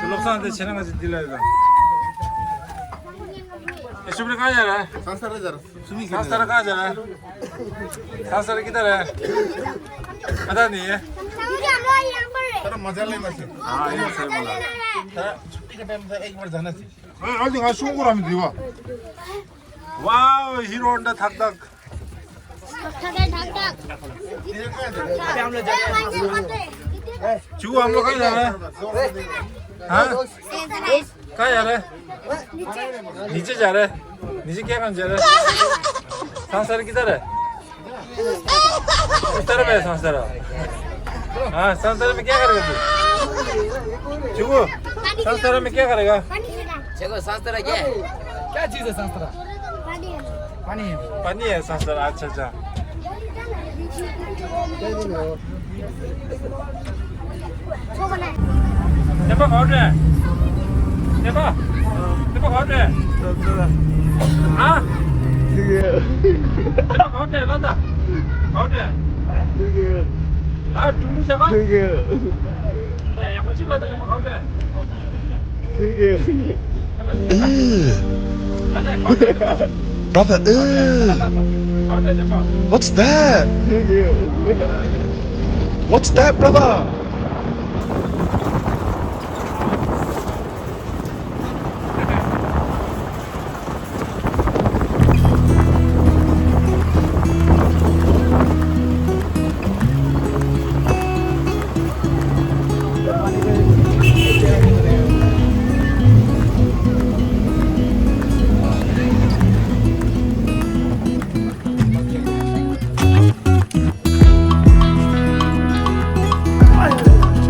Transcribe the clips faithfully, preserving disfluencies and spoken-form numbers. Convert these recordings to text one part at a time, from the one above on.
བློ་བཟང་དེ་ཕྱི་ནང་གི་འདི་ལ་ཡོད། ཨེ་ཤུ་པྲི་གང་ཡ་ར། སང་ས་ར་ཇར། སང་ས་ར་གང་ཇར། སང་ས་ར་ཀི་ད་ར། ཨ་ད་ནི། ཨ་ཡ་སེ་མ་ལ། ད་ཆུ་ཏི་ཀ་ཏམ་ད་ཨེག་བར་ཇ་ན་སི། ཨ་ཨ་ལི་ང་ཤུང་གོ་ར་མི་འདི་བ། ཝའོ་ཧི་རོ་ཧོན་ཌ་ཐག་ཐག་ཐག་ཐག་ཐག་ཐག་ཆུ་ཨམ་ལོ་ག་ཡ་ར། ཧ། ག་ཡ་ར། ནི་ཅི་ཇ་ར། ནི་ཅི་ཀྱ་གང་ཇ་ར། སང་ས་ར་ཀི་ད་ར། ཨུ་ཏར་བེ་སང་ས་ར། ཨ་སང་ས་ར་མི་ཀྱ་ག་ར་ག་དུ། ཆུ་གུ། སང་ས་ར་མི་ཀྱ་ག་ར་ག་ཆེ་གོ་སང་ས་ར་ཀྱ། ཀྱ་ཅི་ཟེར་སང་ས་ར། པ་ནི་ཡ། པ་ནི་ཡ་སང་ས་ར་ཨ་ཆ་ཆ། ནེ་པ་ག་བ་འདྲེ། ནེ་པ། ནེ་པ་ག་བ་འདྲེ། ཨ། ནེ་པ་ག་བ་འདྲེ་ལ་ད། ག་བ་འདྲེ། ཨ་ཀྲུང་གོ་ས་ག་ཡག་པོ་ཅིག་ལ་ད་ནེ་པ་ག་བ་འདྲེ། Ew. Brother, ew. What's that? What's that, brother?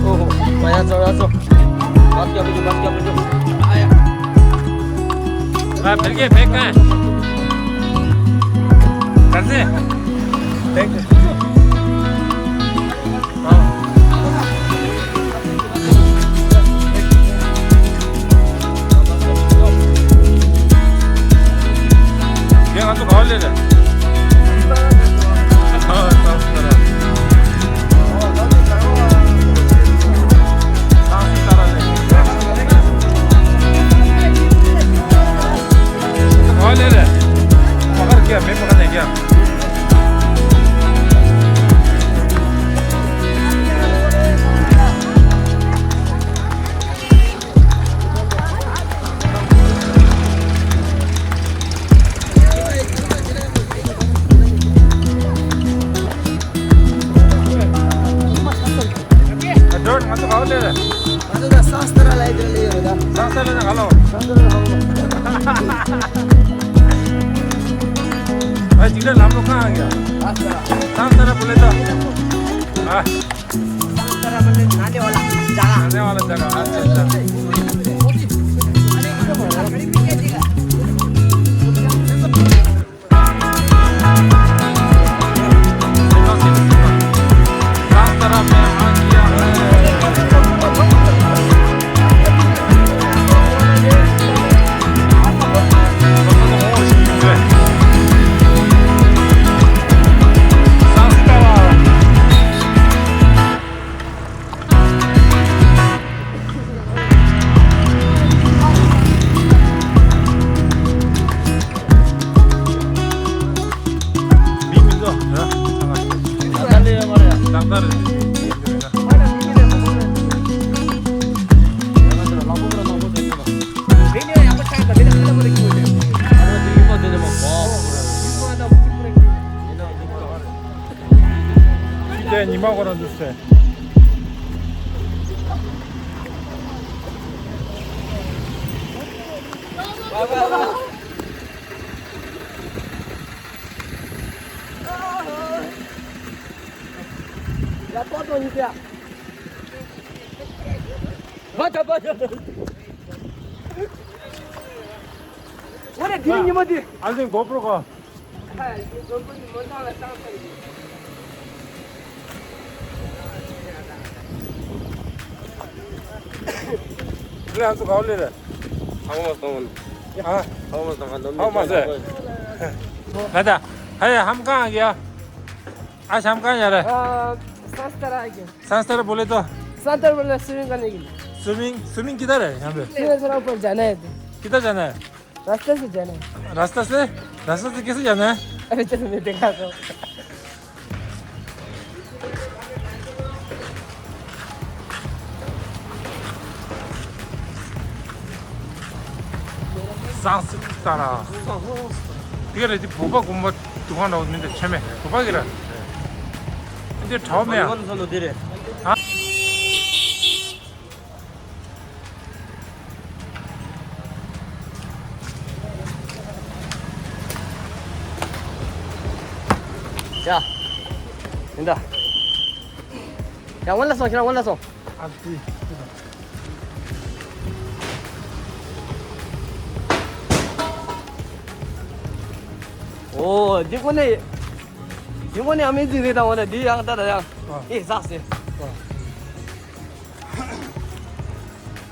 ཨོ་ཧོ། མ་ཡ་ཙོ་ཡ་ཙོ། བ་སྐྱབས་བུ་ཆུ། བ་སྐྱབས་བུ་ཆུ། ཨ་ཡ། ང་བེར་གས་བེར་གས། ག་ཚེ། བེར་གས། ཨ། ཡ་ང་ཚོ་ག་པར་སླེབས་རེད། ཨ། ས་སི་ཏ་ར། ས་སི་ཏ་ར་ལ་སླེབས། ང་ཚོ་ག་པར་སླེབས་རེད། ཕ་གར་རྒྱ་མེད་པ་ག་ནས་རྒྱ། ཨ། ང་ཚོ་ག་པར་སླེབས་རེད། ང་ཚོ་ད་སང་སི་ཏ་ར་ལ་སླེབས་རེད་ལ། སང་སི་ཏ་ར་ལ་ག་ལ། སང་སི་ཏ་ར་ལ་ག་ལ། ཨ། ཅིག་ལ་ལམ་ལོ་གང་ཡ། སང་སི་ཏ་ར་པུ་ལེ་ད། ཨ། སང་སི་ཏ་ར་པུ་ལེ་ནཱ་ལེ་ཝ་ལ་ཇ་ག་ནཱ་ལེ་ཝ་ལ་ཇ་ག་ཨ་ཅེ་ཅེ། མི་མི་འདུག་ཨ། ད་ལྟ་ལས་ཡོད་མ་རེད། ད་ལྟ་རེད། ཉི་མ་ཁོ་རང་འདུག་ཟེར། ཨ་ད་པ་ད་ད། འོ་རེ་དེ་རིང་ཉི་མ་དེ། ཨ་ཟིན་གོ་པྲོ་གོ། ཨ་ཟིན་གོ་པྲོ་དེ་མོ་ཏང་ལ་ཏང་ས་རེད། ལེ་ཨ་ཚོ་ག་བ་ལེ་རེད། ཧ་གོ་མ་སོང་། ཨ། ཧ་གོ་མ་སོང་ང་ནོ་མི་ཧ་གོ་མ་སོང་། ད་ད་ཧ་ཡ་ཧམ་གང་ཡ། ཨ་ཤམ་གང་ཡ་རེད། ཨ་སང་སྟར་ཨ་གི། སང་སྟར་བོ་ལེ་ཏོ། སང་སྟར་བོ་ལེ་སུ་རིང་ག་ནས་གི། སུ་མིང་སུ་མིང་ཀི་ད་རེད་ཡང་བེ། སུ་རིང་སོ་རང་པོ་ཇ་ན་ཡ་དེ། ཀི་ད་ཇ་ན་ཡ། ར་སྟ་སི་ཇ་ན་ཡ། ར་སྟ་སི། ར་སྟ་སི་ཀི་སི་ཇ་ན་ཡ། ཨ་རེ་ཅི་ནི་དེ་ག་སོ། སང་སི་ཀི་ད་ར། དེ་ག་རེད་དེ་བོད་པ་དགོན་པ། དུ་ཁང་འདྲ་བོ་མི་འདུག་ཆེ་མེད་བུ་པ་གི་ར། འདི་གྲའོ་མེ་ཨ། ཨ་ནི་ཚོ་ལོ་དེ་རེད། ཨ། ཡ། ཡིན་ད། ཡ་ཝན་ལ་སོང་ཁྱེད་རང་ཝན་ལ་སོང་། ཨ་ཙི། ཨོ། འདི་ཁོ་ནས། འདི་ཁོ་ནས་ཨ་མེ་ཛིང་རེད་དང་འོ་ན་འདི་ཡང་ད་ད་ཡང་། ཨ། ཨེ་ཟག་ཟེར།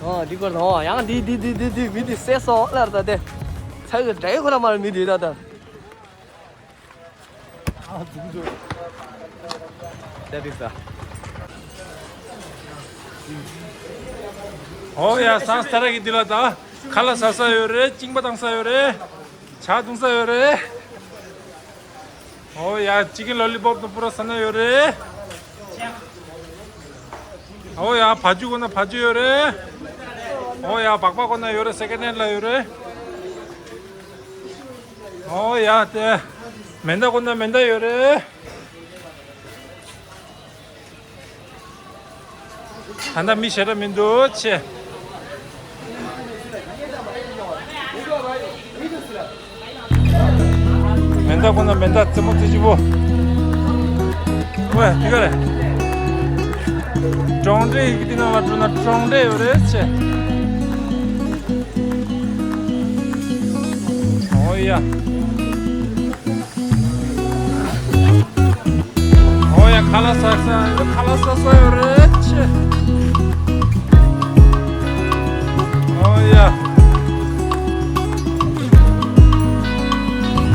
ཨ། ཨོ་འདི་ཁོ་ན་ཨོ་ཡང་འདི་འདི་འདི་འདི་འདི་མི་འདི་སེ་སོ་ལར་ད་དེ། ཚ་གི་འདྲ་ཡི་ཁོ་ན་མར་མི་འདི་ད་ད། ཨོ་ཡ་སང་སྟ་ར་གི་འདི་ལ་ད་ཁ་ལག་ཟ་ས་ཡོད་རེད། གཅིན་པ་བཏང་ས་ཡོད་རེད། ཇ་བཏུང་ས་ཡོད་རེད། ཨོ་ཡ་ཅི་ཀིན་ལོ་ལི་པོབ་དང་པུ་ར་ཟ་ན་ཡོད་རེད། ཨོ་ཡ་བ་ཇུ་དགོས་ན་བ་ཇུ་ཡོད་རེད། ཨོ་ཡ་སྦག་སྦག་དགོས་ན་ཡོད་རེད། སེ་ཀེན་ཧེན་ལ་ཡོད་རེད། ཨོ་ཡ་དེ་མེ་མདའ་དགོས་ན་མེ་མདའ་ཡོད་རེད། ད་ལྟ་མི་ཞེ་དྲག་མི་འདུག་ཆེ། མེ་མདའ་དགོས་ན་མེ་མདའ། རྩེད་མོ་རྩེ་གཅིག་པོ། ཝེ་དེ་ག་རེད། གྲོང་སྡེ་ཡི་གེ་དེ་ནང་ལ་འགྲོ་ན་གྲོང་སྡེ་ཡོད་རེད་ཆེ། ཨོ་ཡ། ཨོ་ཡ་ཁ་ལག་ཟ་ས་ཁ་ལག་ཟ་ས་ཡོད་རེད་ཆེ། ཨོ་ཡ།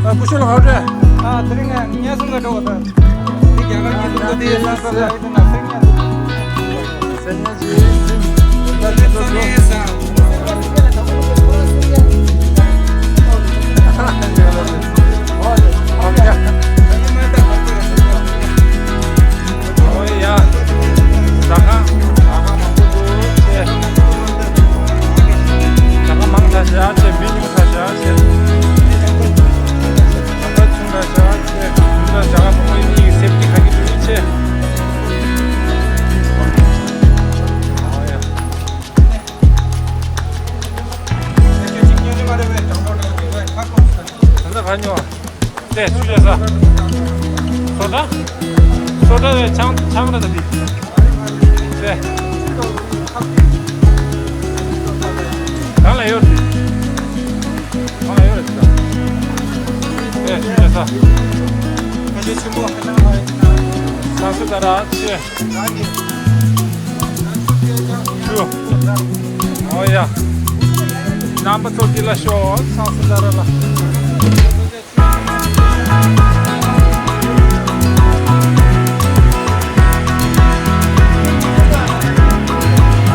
ཨ་སྐུ་ཞབས་ལགས་ཨོ་རེད། ཨ་དེ་རིང་ང་ཉལ་སོང་ག་འགྲོ་བ་དང་། དེ་རྒྱ་གར་གྱི་ལུང་པ་དེ་ལ་ས་ས་ཡོད་དེ་ན་སེམས་ཉལ་སོང་། ད་ལྟ་ག་ཉོ་བ། ཏེ་ཆུ་ཡོད་ས། སོ་ད། སོ་ད་ཆང་ཆང་ད་ད་དི། ཏེ། གང་ལ་ཡོད། གང་ལ་ཡོད་རེད་ད། ཏེ་ཆུ་ཡོད་ས། ཁ་ཆེ་ཆེན་པོ། ས་སུ་ད་ར་ཆེ། ཆུ། ཨོ་ཡ། རྣམ་པ་ཚོ་འདི་ལ་ཤོག་ས་སུ་ད་ར་ལ།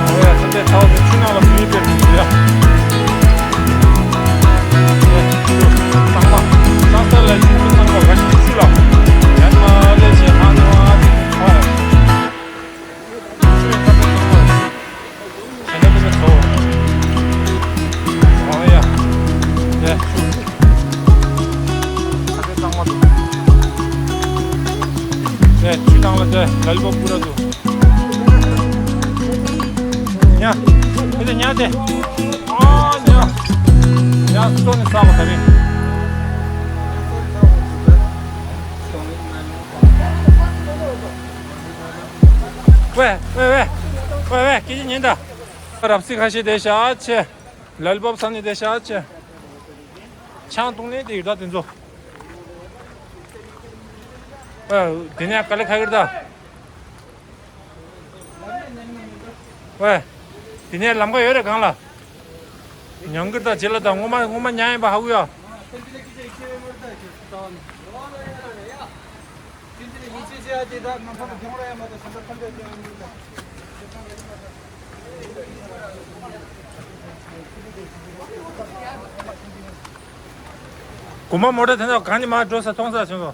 ཨོ་ཡ་ས་དེ་ཚ་བོ་ཆུ་ནང་ལ་མི་དེ་ཡ། ཚང་མ་ས་སུ་ལ་ཆུ་ཚང་མ་ག་ཤི་ཆུ་ལ། ཡ་ན་ལེ་ཆེ་ཧ་ནོ་ཨ་དེ་ཨོ་ཡ། ཝེ་ཝེ་ཝེ་ཝེ་ཝེ། སྐད་ཆ་ཉན་དང་། རབ་སི་ཁ་ཤས་དེ་ཤ་ཆེ། ལལ་བབ་ས་ནི་དེ་ཤ་ཆེ། ཆང་བཏུང་ནས་དེ་ཡོད་ད་དེ་ཚོ། ཨ། དེ་ནས་ག་ལེ་ཁ་གིར་ད། ཝེ། དེ་ནས་ལམ་ཁ་ཡོད་རེད་གང་ལ། ཉང་གིར་ད་བྱེད་ལ་ད་ངོ་མ་ངོ་མ་ཉང་ཡིན་པ་ཧ་གོ་ཡ། གོ་མ་མོ་ཊ་དེ་ཚོ་གང་ནས་མར་འགྲོ་ས་མཐོང་ས་བྱུང་སོང་།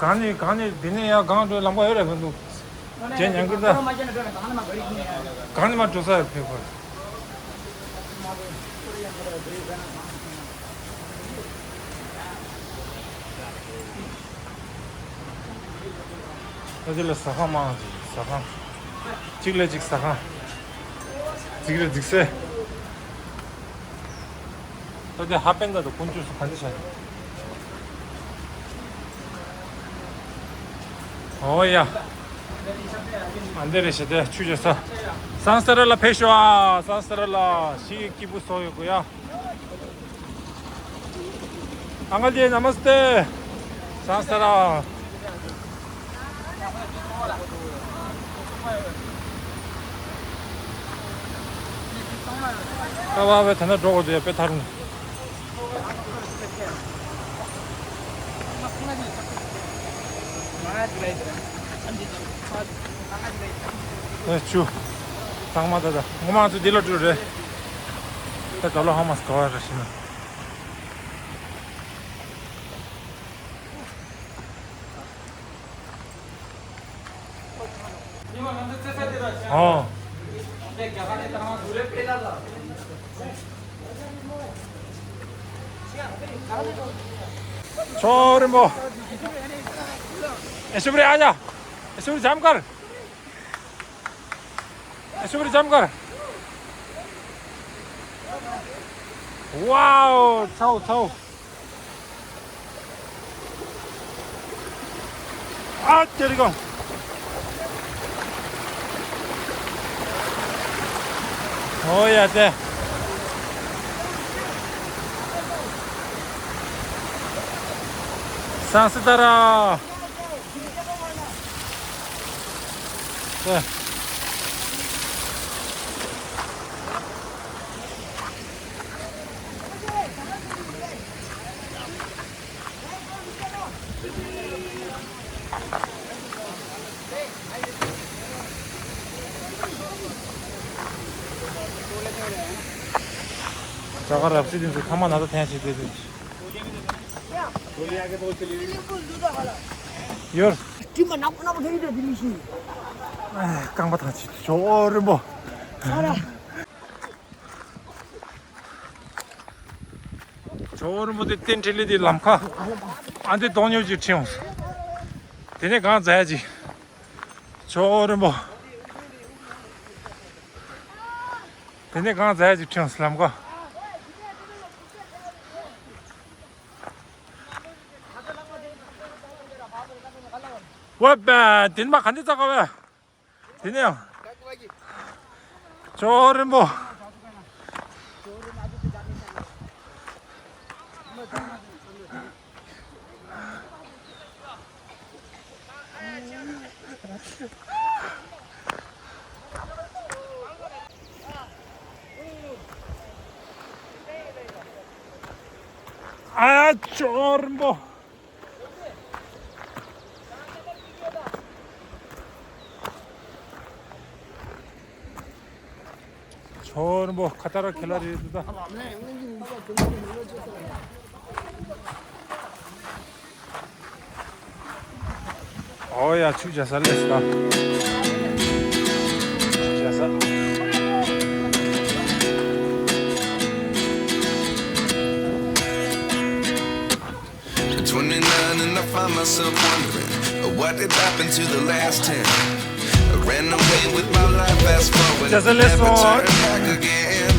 གང་ནས་གང་ནས་འདི་ནས་ཡར་གང་འགྲོ་ལམ་ཁ་ཡོད་རེད་གང་འདུག་རྗེས་ཉན་གི་ད། གང་ནས་མར་འགྲོ་ས་ཡོད་ཕེབས་པར། ད་དེ་ལ་ཟ་ཁང་མང་ཅིག་ཟ་ཁང་། གཅིག་ལ་གཅིག་ཟ་ཁང་། རྫིག་རེ་རྫིག་སེ། ད་དེ་ཧ་པན་ད་དུ་ཀུན་སྤྱོད་སུ་ག་འདྲ་བྱ། ཨོ་ཡ། ཨ་འདི་རེ་བྱེད་དེ་ཆུ་བྱེད་ས། སང་ས་ར་ལ་ཕེབས་ཤོག་ཨ། སང་ས་ར་ལ་ཤི་སྐྱིད་པོ་སོ་ཡོད་གོ་ཡ། ཨང་ལི་ནམ་སྟེ། སང་ས་ར། ཀ་བ་བའི་ཐ་ན་འགྲོ་དགོས་དེ་དཔེ་ཐར་ནས། ཨེ་ཆུ། ཚང་མ་ད་ད་ངོ་མ་ང་ཚོ་འདི་ལ་འགྲོ་རེད། ད་ག་ལོ་ཧ་མ་སི་ག་བ་ར་ཤི་ན། ཨོ། ཆོ་རིན་པོ། ཨེ་ཤུ་བ་རི་ཨ་ཡ། ཨེ་ཤུ་བ་རི་འཇམ་དཀར། ཨེ་ཤུ་བ་རི་འཇམ་དཀར། ཝའོ། ཚའོ་ཚའོ། ཨ་ཙི་རི་ཀོང་། ཨོ་ཡ་ཙེ། སང་སི་ཏ་ར། ཙེ། ད་ག་རབ་སྲིད་འདི་ཚོ་ཐ་མ་ན་ད་འཐེན་ཞིག་དེ་དེ། ཡོར། དྲི་མ་ནག་པོ་ནག་པོ་དེ་རིགས་དེ་མི་ཤེས། རྐང་པ་ཐང་ཆད་ཇོ་རིན་པོ། ཨ་ར། ཇོ་རིན་པོ་དེ་རྟེན་འབྲེལ་ལས་དེ་ལམ་ཁ། ཨ་འདི་གཏོང་ཉོ་ཅིག་ཁྲིད་འོང་། དེ་ནས་གང་མཛད་ཅིག་ཇོ་རིན་པོ། དེ་ནས་གང་མཛད་ཅིག་ཁྲིད་འོང་ལམ་ཁ། ཝེ་པེ། དེ་ནས་མ་ག་འདི་ཙག་ག་བས། དེ་ནས་ཡང་། ཇོ་རིན་པོ། ཨ་ཇོ་རིན་པོ། ཇོ་རིན་པོ་ཁ་ཏ་ར་ཁེ་ལ་རེད་འདུག་ད། ཨོ་ཡ་ཆུ་བྱ་ས་ལས་ད། ཆུ་བྱ་ས། Twenty-nine and I find myself wondering what did happen to the last ten. I ran away with my life, fast forward, never turn back again.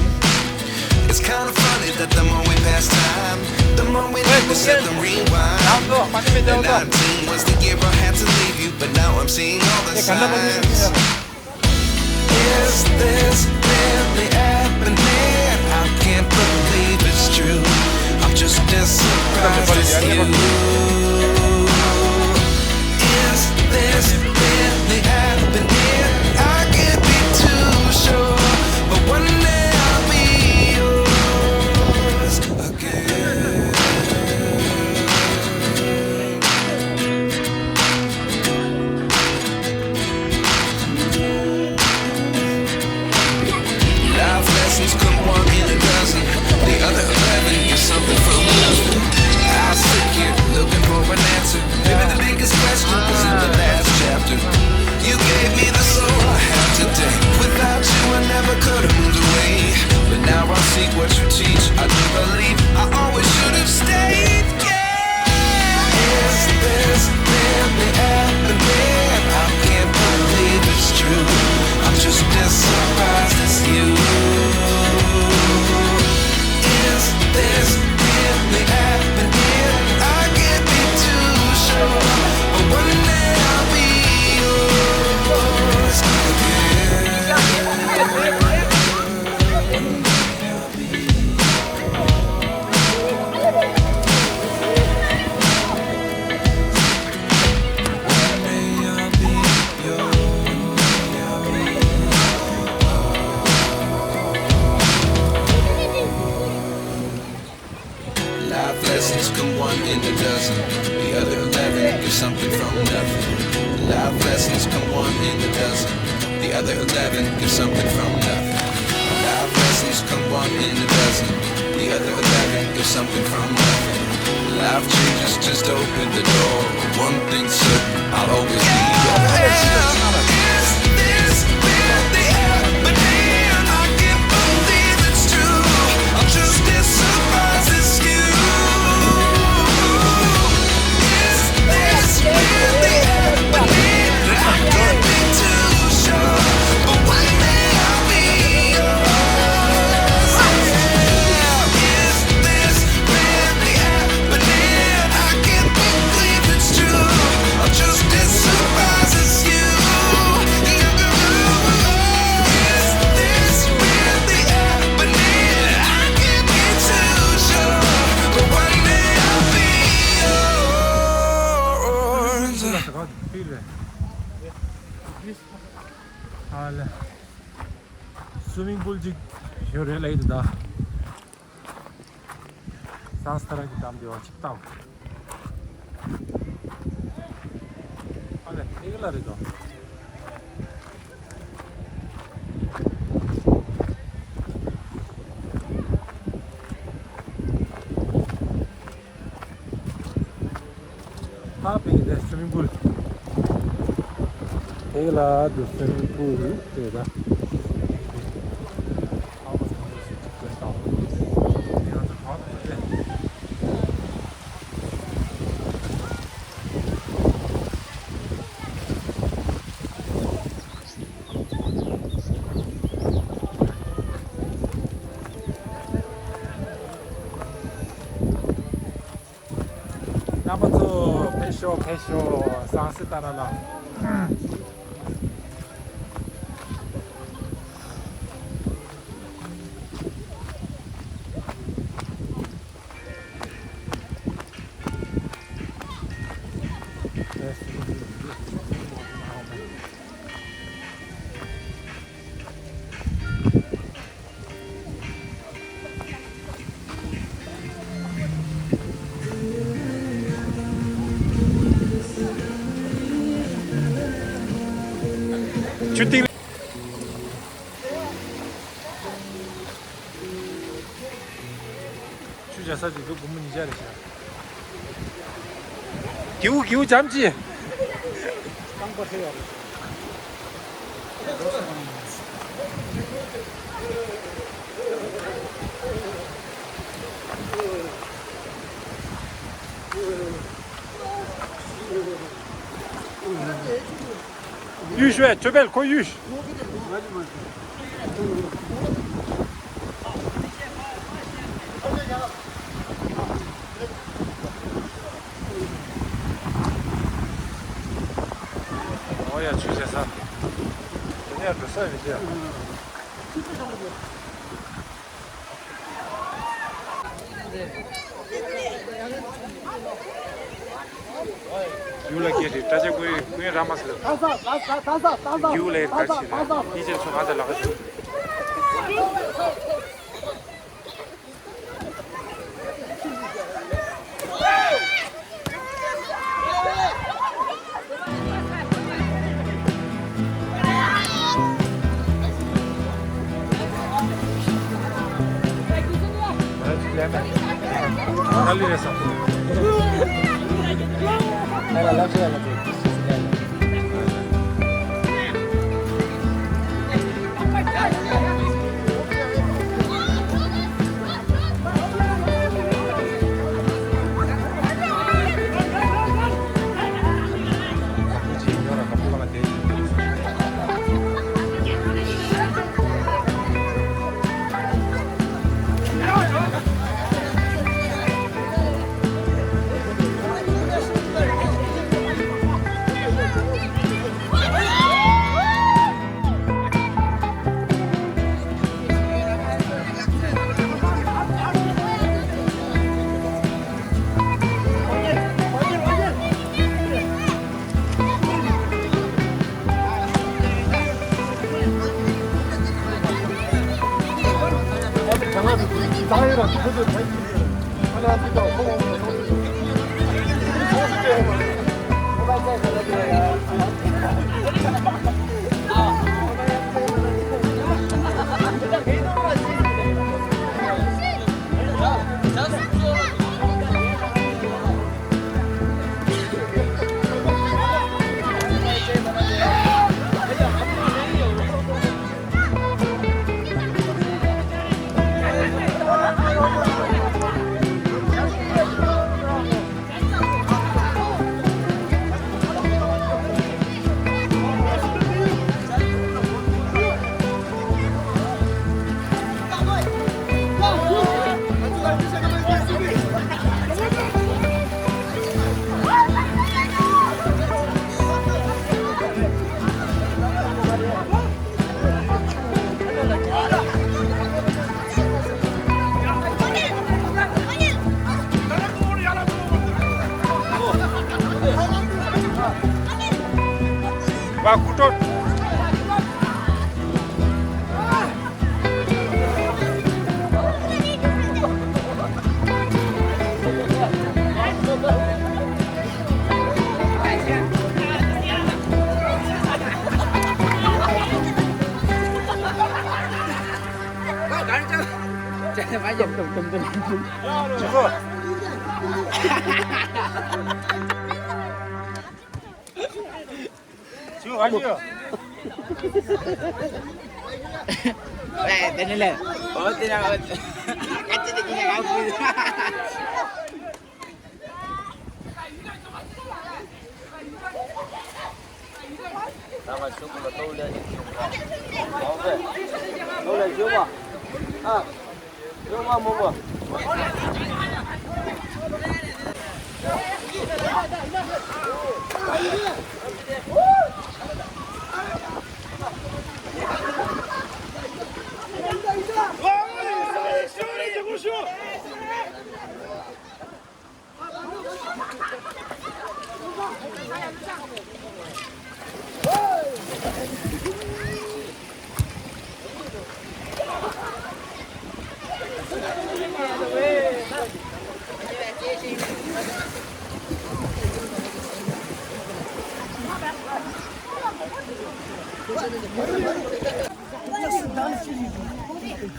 It's kinda funny that the more we pass time, the more we never set the rewind. And nineteen was the year I had to leave you, but now I'm seeing all the signs. This really happening? I can't believe it's true. I'm just as surprised as you. Is this really happening? I can't be too sure, but one day I'll be yours again. Life lessons come one in a dozen. The other eleven get something from nothing. I sit here looking for an answer. Maybe the biggest question was in the last chapter. You gave me the soul I have today. Without you, I never could have moved away. But now I see what you teach. I do believe I always should have stayed. Yeah. Is this really happening? I can't believe it's true. I'm just as surprised as you. Is this really happening? I can't be too sure, but one day I'll be yours again. Life lessons come one in a dozen. The other eleven get something from nothing. Life lessons come one in a dozen. The other eleven get something from nothing. Life lessons come one in a dozen. The other eleven get something from nothing. Life changes, just open the door. One thing certain, I'll always be yours. Is this really happening? I can't believe it's true. I'm just as surprised as you. Is this really happening? I can't be too sure, but one day I'll be yours. Is this really happening? I can't believe it's true. I'm just as surprised as you. Is this really happening? I can't be too sure, but one day I'll be yours. ཨ་ལེ། སུའི་མིང་པུལ་ཅིག་ཡོད་རེད་ལབ་ཀྱི་འདུག་ད། སང་སྟ་ར་གི་འགྲམ་དེ་བ་ཅིག་བལྟའོ། ཨ་ལེ་དེ་ག་ལ་རེད་དོ། ཧ་པེ་གི་དེ་སུའི་མིང་པུལ། དེ་ག་ལ་དེ་སུའི་མིང་པུལ་རེད་ད། རྣམ་པ་ཚོ་ཕེབས་ཤོག་ཕེབས་ཤོག་སང་སྟ་ར་ལ། ཆུ་ཏིང་། ཆུ་བཞག་ས་ཅིག་འདུག་སྒོར་མོ་ཉིས་བརྒྱ་རེད་ཤག་སྒེའུ་སྒེའུ་ལྕམ་ཅི། རྐང་པ་ཐེ་ཡོད་རེད། གཡུག་ཤོག་ཆོས་འཕེལ་ཁོ་གཡུག་ཨོ་ཡ་ཆུ་བཞག་ས། དེ་ནས་འགྲོ་ས། ཡུལ་ལ་སྐད་རེད། སྐྲ་ཆ་ཀུན་ཀུན་ར་མ་ཟེར། ཡུལ་ལ་གར་ཆེ་རེད། ཡིད་ཆེས་ཚོ་ང་ཚ་ལག་ཞུ།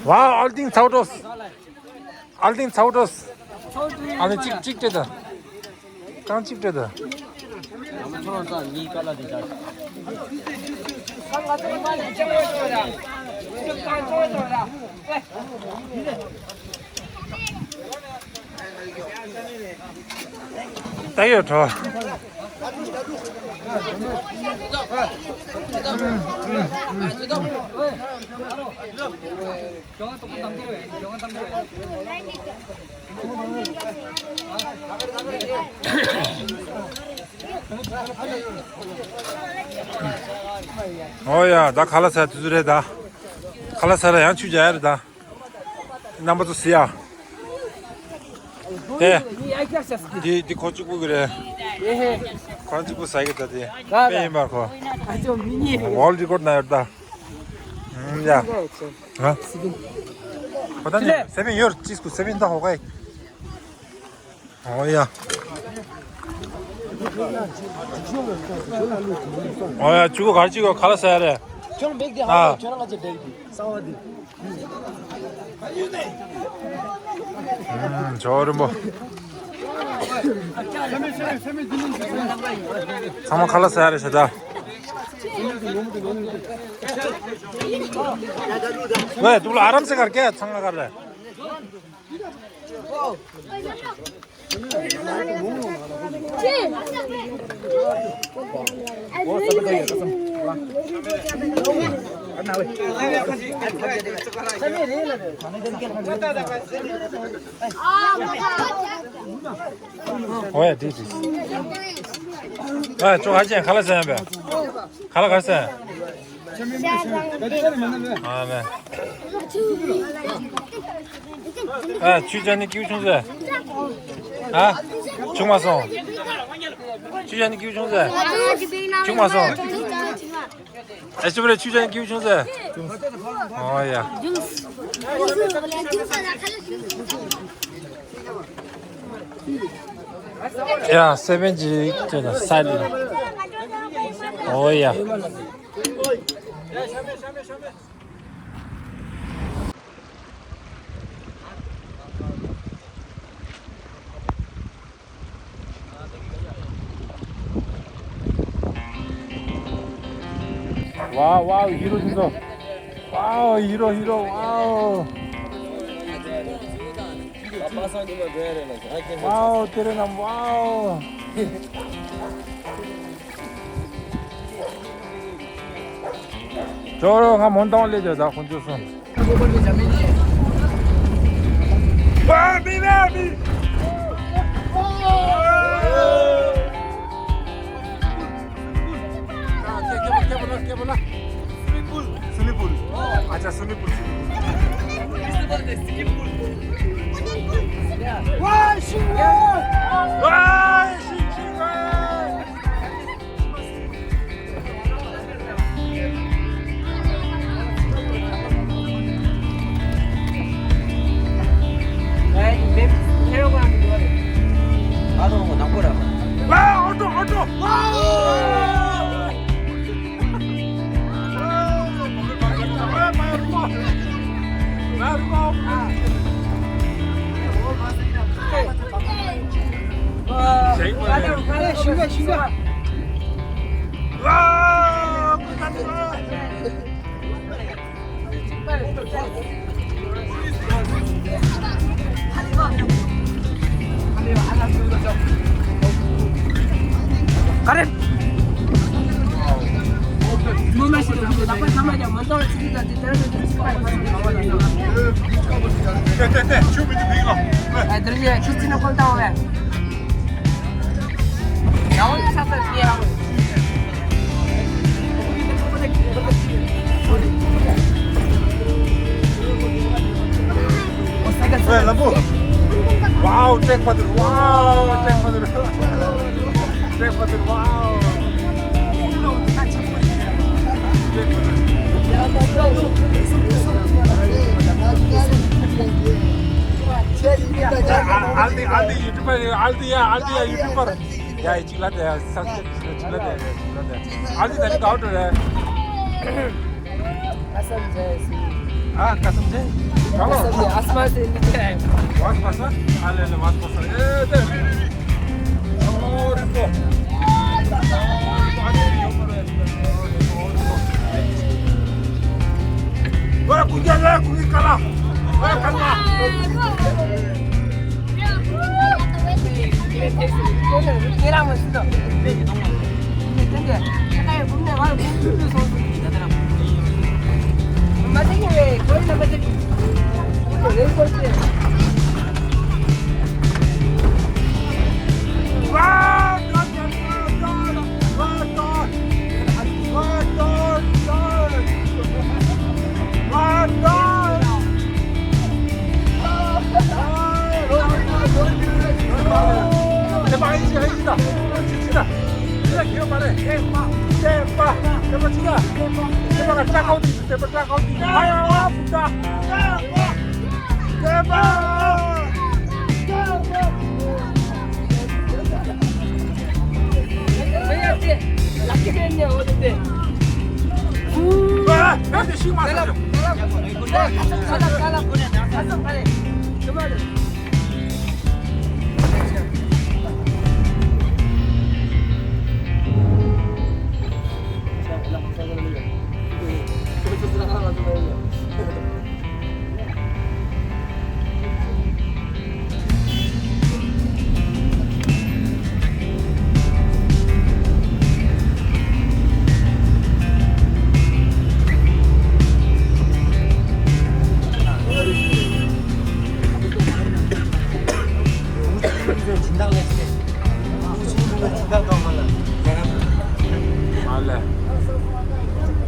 Wow, all things out of ཨལ་ཏིང་ཚའོ་ཏོས། ཨ་ནི་གཅིག་གཅིག་སྤྲད་ད། རྐང་གཅིག་སྤྲད་ད། ད་ཡོད་དོ། ཨོ་ཡ། ད་ཁ་ལག་ཟ་དུས་ཚོད་རེད་ད། ཁ་ལག་ཟ་ལ་ཡང་ཆུ་རྒྱག་ཡ་རེད་ད། རྣམ་པ་ཚོ་གཟིགས་ཡ། དེ། འདི་འདི་ཁོ་གཅིག་པུ་གི་རེད། ཁོ་གཅིག་པུ་ཟ་གི་ད་དེ། དཔེ་ཡིན་པར་ཁོ། ཝོལ་རི་ཀོཌ་ན་ཡོད་ད། ཡ། ཁོ་ད་ནི་སེ་བན་ཡོད་གཅིག་སྐུ་སེ་བན་ད་ཧོ་ག་ཡི། ཨོ་ཡ། ཨོ་ཡ། ཆུ་གོ་གར་ཅིག་གོ་ཁ་ལག་ཟ་ཡ་རེད། ཁྱོད་རང་བེག་དེ་ཧ་ཨ། ལ་ཁྱོད་རང་ང་ཚོ་བེག་དེ་གསང་བ་དེ། ཨུམ། ཇོ་རིན་པོ། ཚང་མ་ཁ་ལག་ཟ་ཡ་རེད་ཤག་ད། ཝེ་དུག་ལ་ཨ་རམ་སེ་གར་ཀེ་ཚང་མ་གར་རེད། ཨོ་ཡ། དེ་དེ། ཨ་ཅོ་ཧ་ཅན་ཁ་ལག་ཟ་ཡ་བས། ཁ་ལག་གར་ཟ། ཨ་མེ། ཨ་ཆུ་ཅན་ནི་ཀིའུ་ཆུང་ཟེ། ཨ། ཆུང་མ་སོང་། ཆུ་ཅན་ནི་ཀིའུ་ཆུང་ཟེ། ཆུང་མ་སོང་། ཨེ་ཅོ་བ་རེ་ཆུ་ཅན་ནི་ཀིའུ་ཆུང་ཟེ། ཨོ་ཡ། ཡ་སེ་བན་ཇི་ཅེ་ན་སལ། ཨོ་ཡ། ཝའོ་ཝའོ། ཧི་རོ་དེ་ཚོ། ཝའོ་ཧི་རོ་ཧི་རོ། ཝའོ། ཝའོ་དེ་རེད་ནམ། ཝའོ། ཅོ་རོ་ང་མོན་ཏང་ལེ་ཇོ་ད་ཁོང་ཚོ་སོང་། Swimming pool. Swimming pool. Acha, swimming pool, swimming pool. Why, Shiva? Why, Shiva? Wow, check for the wow, check for the check for the wow. Aldi, Aldi YouTuber, Aldi ya, Aldi ya YouTuber. ཡ་ཡི་གཅིག་ལ་དེ་ཡ་སབ་སི་ཀྲེབ་གཅིག་ལ་གཅིག་ལ་དེ་ཡ་གཅིག་ལ་དེ་ཡ། ཨ་ལི་ད་ནི་གའོ་ཏོ་རེད། ཨ་ཀ་སམ་ཇེ་སི། ཨ་ཀ་སམ་ཇེ། ག་ལོ། ཨ་སམ་ཇེ། ཨ་སམ་ཇེ་ནི་ཅེ། ཝཱ་སི་ཕ་ས། ཨ་ལེ་ལེ་ཝཱ་སི་ཕ་ས། ཨེ་དེ་རི་རི་རི། ཨོ་རི་ཀོ། ཨ་ནི་ཡོ་མ་རེད། ཨོ་རི་ཀོ། ཝེ་ཀུ་ཀྱ་ལ་ཀུ་ཀི་ཀ་ལ། ཝེ་ཀ་ལ།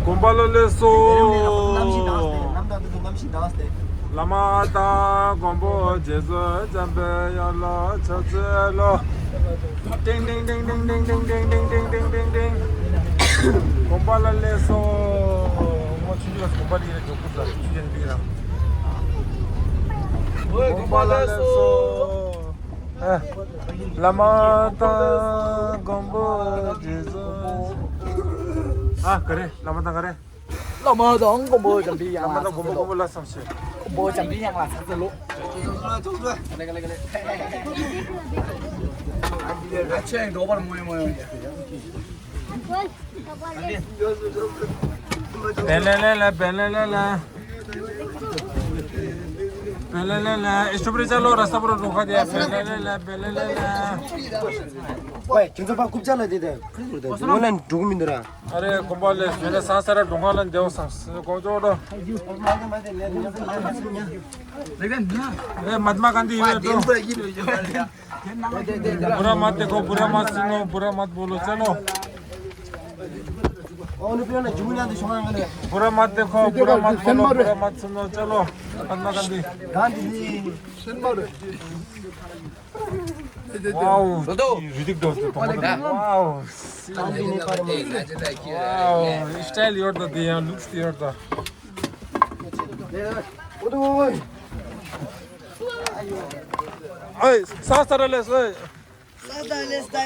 དགོན་པ་ལ་སླེབས་སོང་། བླ་མ་དང་མགོན་པོ་རྗེ་བཙུན་འཇམ་པའི་དབྱངས་ལ་ཕྱག་འཚལ་ལོ། ཏིང་ཏིང་། དགོན་པ་ལ་སླེབས་སོང་། ངོ་ཆུང་ཆུང་ལ་དགོན་པ་འདི་རེད། ཇོ་བོ་ལ་ཆུ་ཆེན་འདི་རང་། དགོན་པ་ལ་སླེབས་སོང་། ཨ། བླ་མ་དང་མགོན་པོ་རྗེ་བཙུན། ཨ། ག་རེ། བླ་མ་དང་ག་རེ། བླ་མ་དང་མགོན་པོ་འཇམ་པའི་དབྱངས་ལ་ཕྱག་འཚལ་ལོ། མགོན་པོ་འཇམ་པའི་དབྱངས་ལ་ཕྱག་འཚལ་ལོ། ཁྱེད་ཚོ་ཕར་རྐུབ་ལྕགས་ལ་དེ་དེ་ཁུར་ཁུར་དེ་ངོ་ལ་འགྲོ་གི་མི་འདུག་ར། ཨ་རེ་གོམ་པ་ལས་ཟོས་ན་ས་ས་ར་འགྲོ་ཁང་ལ་འདེའོ་སང་གོ་ཅོག་འགྲོ། ཨེ་མ་ཏི་མ་ག་འདི་ཡོད་འགྲོ། བུ་ར་མ་དེ་ཁོ་བུ་ར་མ་སི་ནོ་བུ་ར་མ་བོ་ལོ་ཅ་ལོ། བུ་ར་མ་དེ་ཁོ་བུ་ར་མ་བོ་ལོ་བུ་ར་མ་སི་ནོ་ཅ་ལོ། ཨ་མ་ག་འདི། ཝའོ། རི་དིག་འགྲོ་སོང་། ཝའོ། ཝའོ། སི་ཊའིལ་ཡོད་ད། དེ་ཡང་ལུགས་ཡོད་ད། ཨེ་ས་ས་ར་ལས་སོ། ས་ས་ལས་ས་ཡ།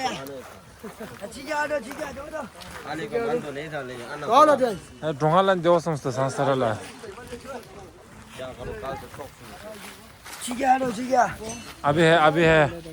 ཅི་ཡ་རོ་ཅི་ཡ་རོ་རོ། ཨ་ནི་ག་མ་འདོ་ལས་ད་ལས་ཨ་ན། ཨ་ལ་དེ། ཨེ་གྲོང་ཁ་ལ་འདེའོ་སང་སོ་ས་ས་ར་ལ། ཁྱི་རྒྱ་རོ་ཁྱི་རྒྱ། ཨ་བི་ཧེ་ཨ་བི་ཧེ།